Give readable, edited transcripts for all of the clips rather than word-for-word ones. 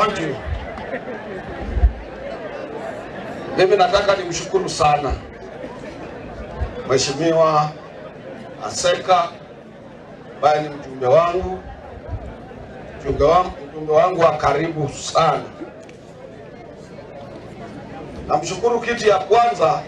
Thank you. Mimi nataka nimshukuru sana Mheshimiwa Aseka ambaye ni mjumbe wangu, mjumbe wangu wa karibu sana. Namshukuru, kitu ya kwanza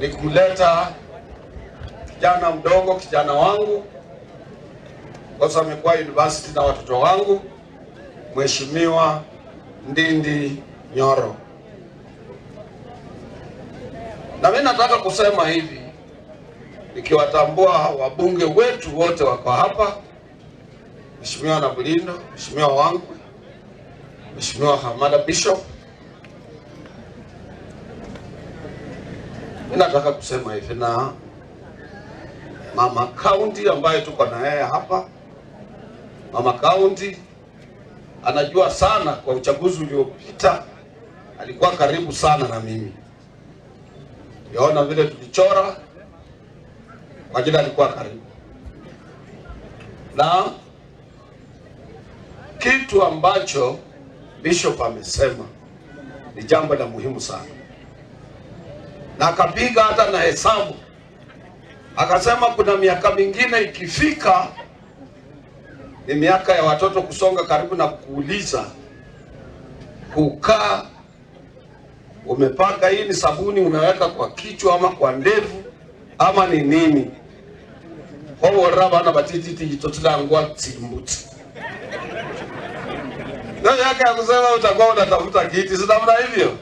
ni kuleta kijana mdogo, kijana wangu, kwa sababu amekuwa university na watoto wangu, Mheshimiwa Ndindi Nyoro. Na mimi nataka kusema hivi, nikiwatambua wabunge wetu wote wako hapa, Mheshimiwa Nabulindo, Mheshimiwa wangu, Mheshimiwa Hamada Bishop. Mimi nataka kusema hivi, na mama county ambaye tuko na yeye hapa, mama county anajua sana, kwa uchaguzi uliopita alikuwa karibu sana na mimi. Yaona vile tulichora kwa jina, alikuwa karibu na kitu ambacho Bishop amesema ni jambo la muhimu sana, na akapiga hata na hesabu akasema kuna miaka mingine ikifika ni miaka ya watoto kusonga karibu na kuuliza kukaa, umepaka hii ni sabuni unaweka kwa kichwa ama kwa ndevu ama ni nini? Khoborera bana batititi jitotilangwa tsimbuti ndio yake ya kusema utakuwa unatafuta kiti, si namna hivyo.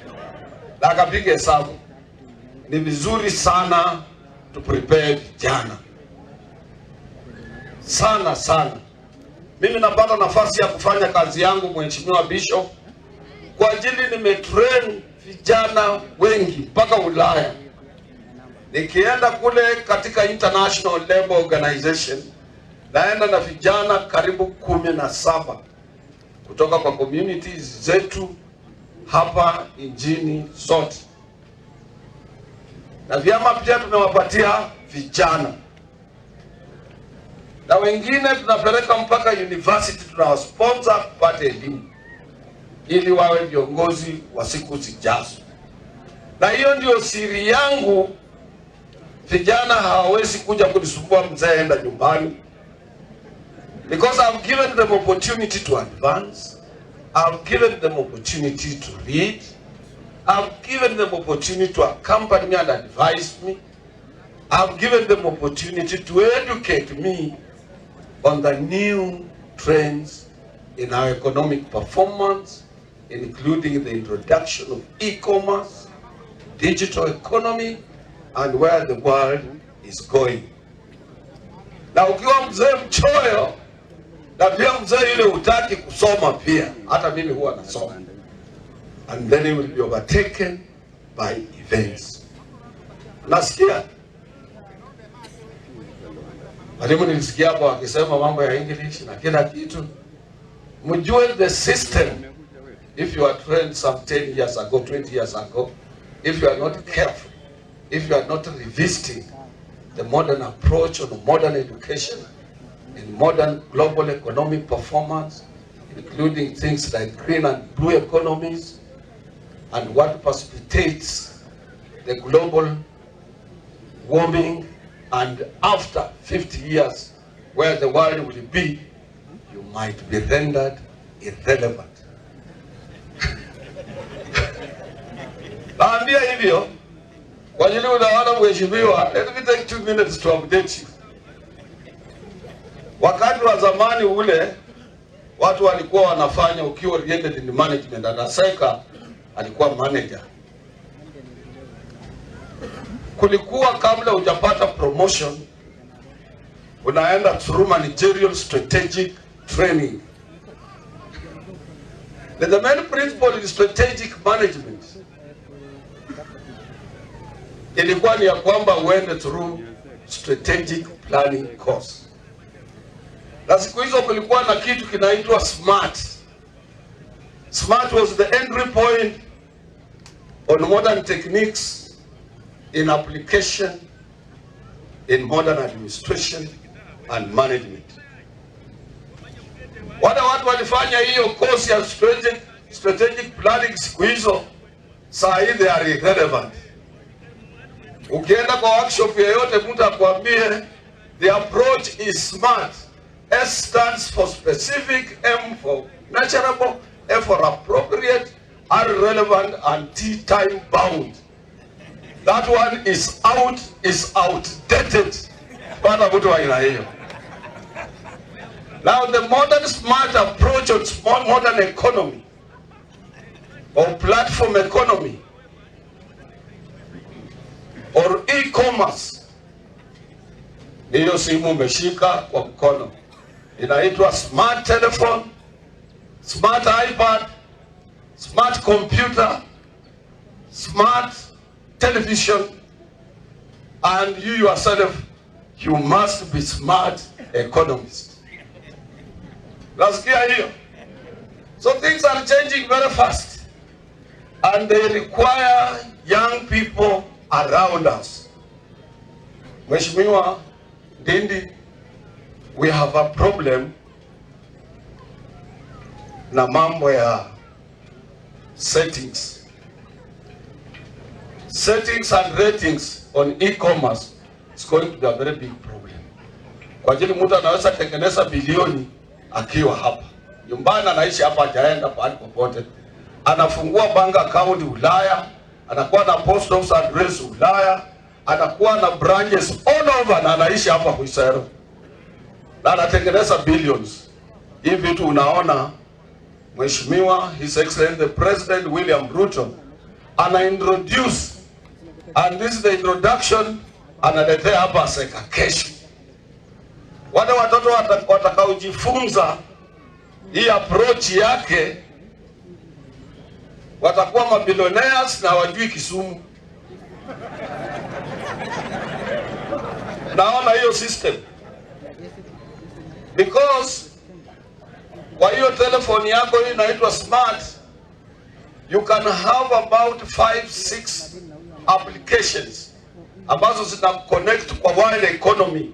Na akapiga hesabu. Ni vizuri sana tu prepare vijana sana sana. Mimi napata nafasi ya kufanya kazi yangu, Mheshimiwa Bishop, kwa ajili nimetrain vijana wengi mpaka Ulaya. Nikienda kule katika International Labour Organization, naenda na vijana karibu 17 kutoka kwa communities zetu hapa nchini zote, na vyama pia tumewapatia vijana na wengine tunapeleka mpaka university, tunawasponsor kupata elimu ili wawe viongozi wa siku zijazo. Na hiyo ndio siri yangu. Vijana hawawezi kuja kunisumbua, mzee, enda nyumbani, because I've given them opportunity to advance, I've given them opportunity to read, I've given them opportunity to accompany me and advise me, I've given them opportunity to educate me on the new trends in our economic performance, including the introduction of e-commerce, digital economy, and where the world is going. Na ukiwa mzee mchoyo na pia mzee yule hutaki kusoma pia, hata mimi huwa nasoma, and then you will be overtaken by events. Nasikia mwalimu, nilisikia hapo akisema mambo ya English na kila kitu. Mjue the system. If you are trained some 10 years ago, 20 years ago, if you are not careful, if you are not revisiting the modern approach on modern education, in modern global economic performance, including things like green and blue economies, and what precipitates the global warming, and after 50 years, where the world will be, you might be rendered irrelevant. Naambia hivyo kwa ajili unaona, mheshimiwa, let me take 2 minutes to update you. Wakati wa zamani ule watu walikuwa wanafanya ukiwa oriented in management, and Aseka alikuwa manager. Kulikuwa kabla hujapata promotion unaenda through managerial strategic training. The main principle in strategic management ilikuwa ni ya kwamba uende through strategic planning course, na siku hizo kulikuwa na kitu kinaitwa SMART. SMART was the entry point on modern techniques in application in modern administration and management. Wale watu walifanya hiyo course ya strategic planning siku hizo, saa hii they are irrelevant. Ukienda kwa workshop yeyote, mtu akwambie the approach is SMART. S stands for specific, M for measurable, A for appropriate, R relevant, and T time bound. That one is out, is outdated. Pata mtu wa aina hiyo. Now the modern smart approach on small modern economy or platform economy or e-commerce, hiyo simu umeshika kwa mkono inaitwa smart telephone, smart iPad, smart computer, smart television, and you yourself, you must be smart economist. Nasikia hiyo? So things are changing very fast and they require young people around us. Mheshimiwa Ndindi, we have a problem na mambo ya settings. Settings and ratings on e-commerce is going to be a very big problem. Kwa ajili mtu anaweza tengeneza bilioni akiwa hapa nyumbani, anaishi hapa, hajaenda pahali popote, anafungua bank account Ulaya, anakuwa na post office address Ulaya, anakuwa na branches all over na anaishi hapa Khwisero na anatengeneza billions. Hii vitu unaona, Mheshimiwa His Excellency the President William Ruto ana introduce, and this is the introduction, analetea hapa Seka kesho. Wale watoto watakaojifunza hii approach yake watakuwa ma billionaires na wajui Kisumu. Naona hiyo system because kwa hiyo telefoni yako hii inaitwa smart, you can have about 5 6 applications ambazo zina connect kwa world economy,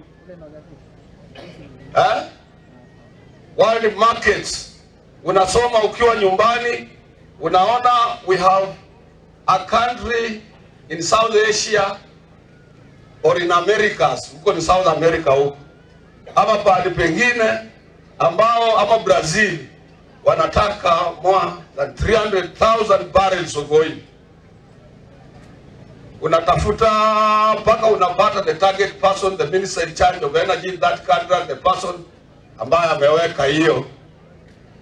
eh? World markets. Unasoma ukiwa nyumbani, unaona we have a country in South Asia or in Americas, huko ni South America huko ama pahali pengine ambao ama Brazil wanataka more than 300,000 barrels of oil. Unatafuta mpaka unapata the target person, the minister in charge of energy in that country, the person ambaye ameweka hiyo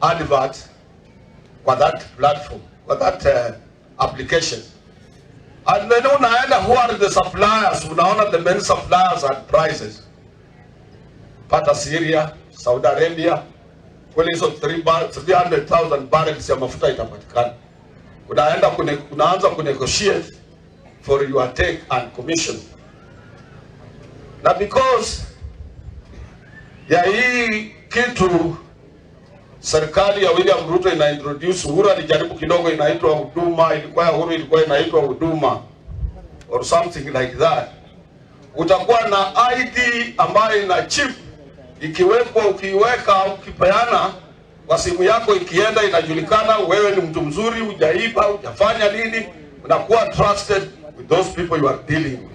advert kwa that platform, kwa that application. And then unaenda, who are the suppliers? Unaona the main suppliers and prices. Pata Syria, Saudi Arabia, kweli hizo 300,000 barrels ya mafuta itapatikana. Unaenda unaanza kunegotiate for your take and commission. Na because ya hii kitu serikali ya William Ruto ina introduce, Uhuru alijaribu kidogo, inaitwa huduma, ilikuwa ya Uhuru ilikuwa inaitwa huduma or something like that. Utakuwa na ID ambayo ina chip ikiwekwa, ukiiweka, ukipeana kwa simu yako, ikienda inajulikana wewe ni mtu mzuri, hujaiba, hujafanya nini, unakuwa trusted with those people you are dealing with.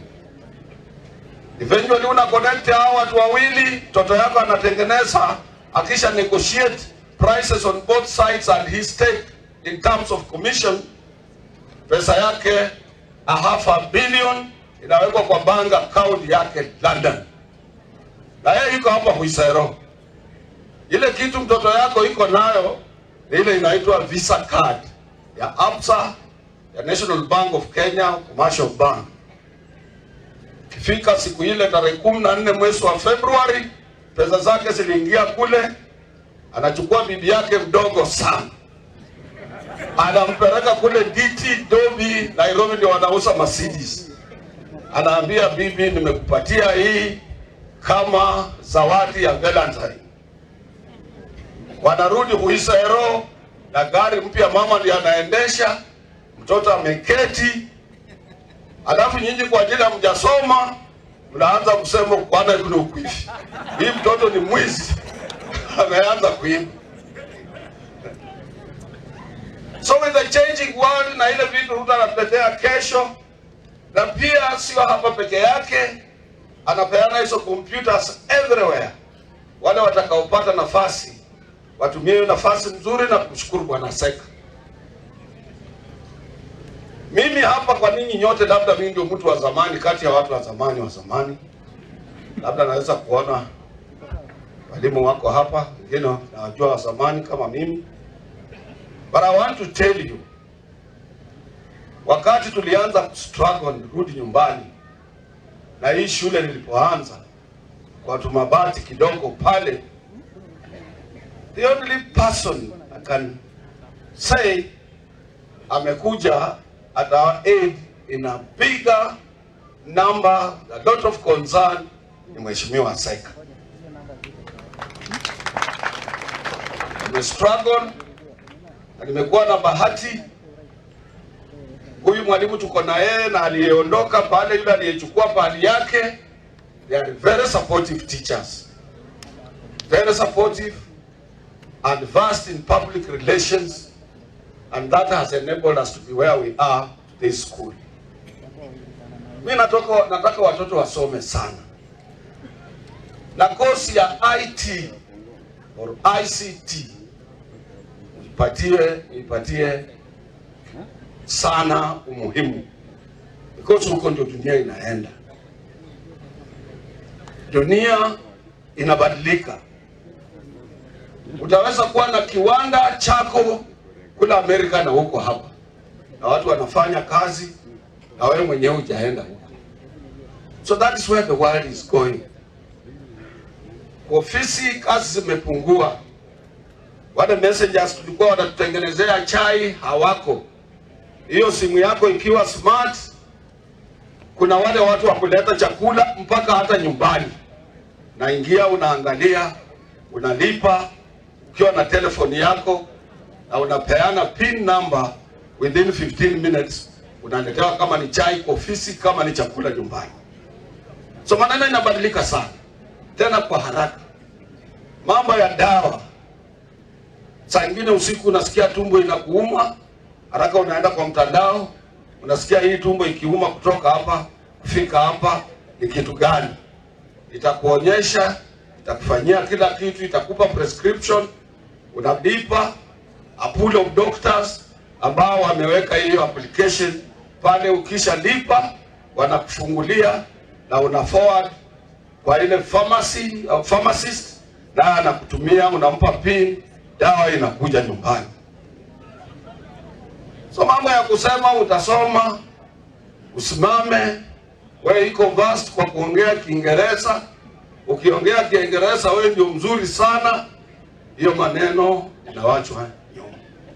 Eventually una connect hao watu wawili, mtoto yako anatengeneza, akisha negotiate prices on both sides and his take in terms of commission, pesa yake a half a billion inawekwa kwa bank account yake London, na yeye yuko hapa Khwisero. Ile kitu mtoto yako iko nayo ni ile inaitwa Visa card ya Absa, ya National Bank of Kenya, Commercial Bank. Kifika siku ile tarehe 14 mwezi wa Februari, pesa zake ziliingia kule, anachukua bibi yake mdogo sana, anampeleka kule DT Dobi Nairobi, ndio wanauza Mercedes. Anaambia bibi, nimekupatia hii kama zawadi ya Valentine. Wanarudi Khwisero na gari mpya, mama ndiye anaendesha, mtoto ameketi. Alafu nyinyi kwa ajili hamjasoma mnaanza kusema bwana ibn ukwifi, hii mtoto ni mwizi ameanza kuiba. changing world na ile vitu Ruto anatuletea kesho, na pia sio hapa peke yake, anapeana hizo computers everywhere. Wale watakaopata nafasi watumie hiyo nafasi mzuri na kumshukuru Bwana Seka. Mimi hapa kwa ninyi nyote, labda mimi ndio mtu wa zamani kati ya watu wa zamani wa zamani, labda naweza kuona walimu wako hapa, wengine nawajua wa zamani kama mimi, but I want to tell you, wakati tulianza struggle nirudi nyumbani na hii shule nilipoanza kwa tumabati kidogo pale, the only person I can say amekuja at our aid in a bigger number, a lot of concern ni Mheshimiwa Seka. Nime struggle na nimekuwa na bahati, huyu mwalimu tuko na yeye na aliyeondoka pale, yule aliyechukua pahali yake, they are very supportive teachers, very supportive and vast in public relations, and that has enabled us to be where we are this school. Mi nataka watoto wasome sana, na kosi ya IT or ICT ipatie sana umuhimu because huko ndio dunia inaenda. Dunia inabadilika. Utaweza kuwa na kiwanda chako kule Amerika na huko hapa, na watu wanafanya kazi na wewe mwenyewe hujaenda huko. So that is where the world is going. Ofisi kazi zimepungua, wale messengers tulikuwa wanatutengenezea chai hawako. Hiyo simu yako ikiwa smart, kuna wale watu wa kuleta chakula mpaka hata nyumbani. Naingia, unaangalia, unalipa ukiwa na telefoni yako na unapeana pin number, within 15 minutes unaletewa kama ni chai kwa ofisi, kama ni chakula nyumbani. So maneno inabadilika sana, tena kwa haraka. Mambo ya dawa, saa ingine usiku unasikia tumbo inakuuma, haraka unaenda kwa mtandao, unasikia hii tumbo ikiuma kutoka hapa kufika hapa ni kitu gani? Itakuonyesha, itakufanyia kila kitu, itakupa prescription, unalipa. A pool of doctors ambao wameweka hiyo application pale, ukishalipa wanakufungulia na una forward kwa ile pharmacy au pharmacist, na anakutumia, unampa pin, dawa inakuja nyumbani. So mambo ya kusema utasoma usimame, wewe iko vast kwa kuongea Kiingereza. Ukiongea Kiingereza wewe ndio mzuri sana, hiyo maneno inawachwa